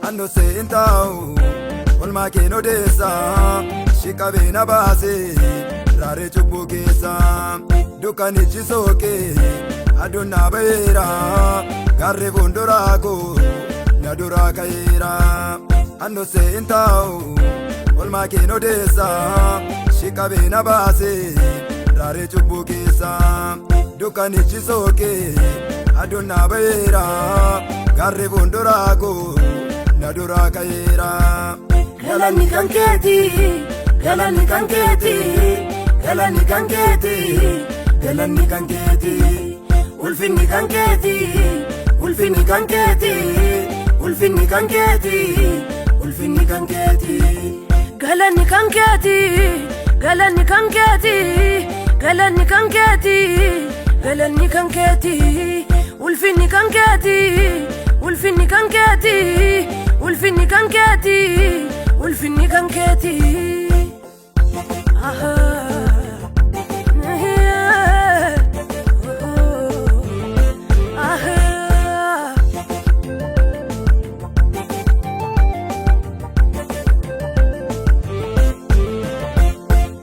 Annosee hin taa'u olmaa keen odeessa shiqabee na baase raaree cubbuu keessa dukkanichi sookee aduun na ba'eera gaarri fuulduraa koo na duraa ka'eera. Annosee hin taa'u olmaa keen odeessa shiqabee na baase raaree cubbuu keessa dukkanichi sookee aduun na ba'eera gaarri fuulduraa koo na duraa ka'eera. Galanni kan keeti, galanni kan keeti, galanni kan keeti, galanni kan keeti, ulfinni kan keeti, ulfinni kan keeti, ulfinni kan keeti, ulfinni kan keeti. Galanni kan keeti, galanni kan keeti, galanni kan keeti, galanni kan keeti, ulfinni kan keeti, ulfinni kan keeti, ulfinni kan keeti, ulfinni kan keeti. Ahaa. Ahaa.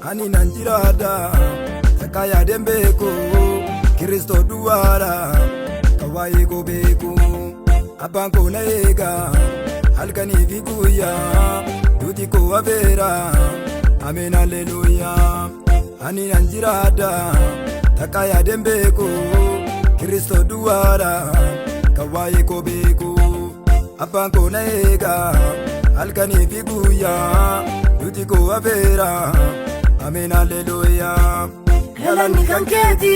Ani nan jiraadha takka yaadeen beeku Kiristoo duwwaadha kan waa'ee koo beeku abbaan koo na eega halkanii fi guyyaa duuti koo hafeera ameen alleluuyaa. Ani nan jiraadha takka yaadeen beeku Kiristoo duwwaadha kan waa'ee koo beeku abbaan koo na eega halkanii fi guyyaa duuti koo hafeera ameen alleluuyaa. Galanni kan keeti,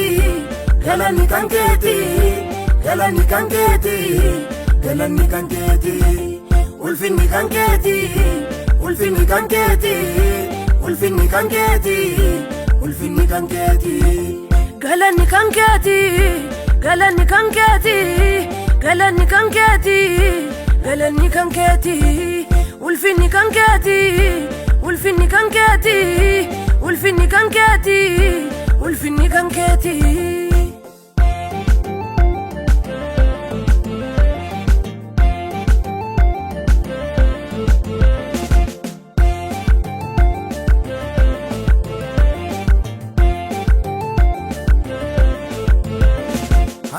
galanni kan keeti, galanni kan keeti, galanni kan keeti, ulfinni kan keeti, ulfinni kan keeti, ulfinni kan keeti, ulfinni kan keeti. Galanni kan keeti, galanni kan keeti, galanni kan keeti, galanni kan keeti, ulfinni kan keeti, ulfinni kan keeti, ulfinni kan keeti, ulfinni kan keeti.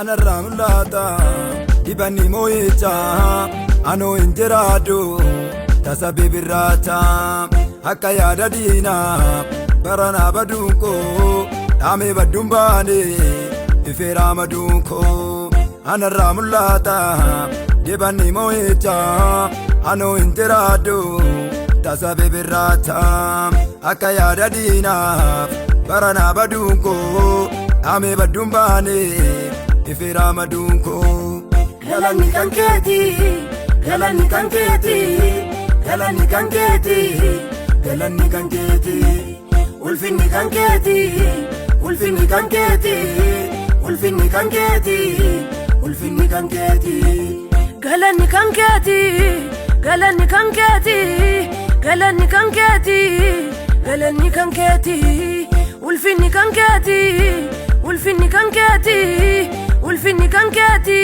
Anarraa mul'ata dibanni moo'icha anoo hin jiraadhu tasa bibirraacha akka yaada diinaa baranaa baduun koo dhaamee badduun baane ifeeraa maduun koo anarraa mul'ata dibanni moo'icha anoo hin jiraadhu tasa bibirraacha akka yaada diinaaf baranaa baduun koo dhaamee badduun baane ifeeraa maduun koo. Galanni kan keeti, galanni kan keeti, galanni kan keeti, galanni kan keeti, ulfinni kan keeti, ulfinni kan keeti, ulfinni kan keeti, ulfinni kan keeti. Galanni kan keeti, galanni kan keeti, galanni kan keeti, galanni kan keeti, ulfinni kan keeti, ulfinni kan keeti, ulfinni kan keeti,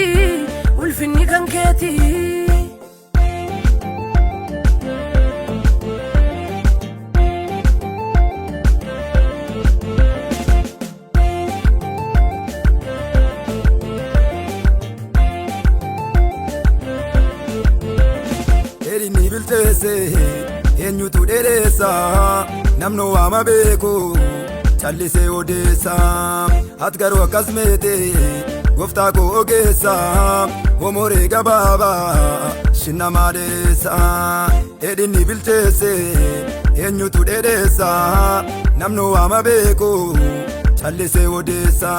ulfinni kan keeti. Dheerinni bilcheesse eenyutu dheereessa namni waama beeku callisee odeessa ati garuu akkas meete gooftaa koo ogeessa homoree gabaabaa shinnamaa dheereessa. Dheedhinni bilcheesse eenyutu dheereessa namni waama beeku callisee odeessa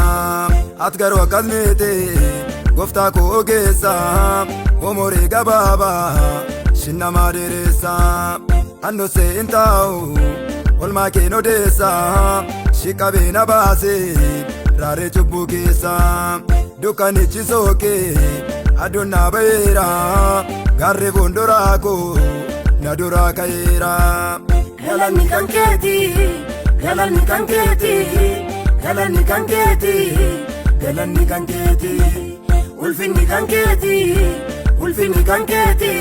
ati garuu akkas meete gooftaa koo ogeessa homoree gabaabaa shinnamaa dheereessa. Annosee hin taa'u olmaa keen odeessa shiqabee na baase raaree cubbuu keessa dukkanichi sookee aduun na ba'eera gaarri fuulduraa koo na duraa ka'eera. Galanni kan keeti, galanni kan keeti, galanni kan keeti, galanni kan keeti, ulfinni kan keeti, ulfinni kan keeti,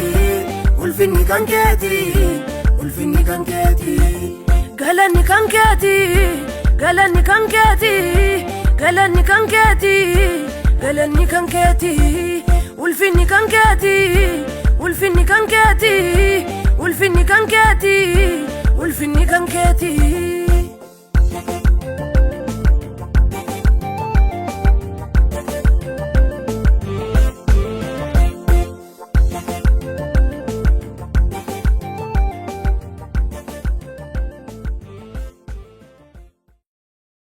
Ulfinni kan keeti, ulfinni kan keeti. Galanni kan keeti, galanni kan keeti, galanni kan keeti, galanni kan keeti, ulfinni kan keeti, ulfinni kan keeti, ulfinni kan keeti, ulfinni kan keeti.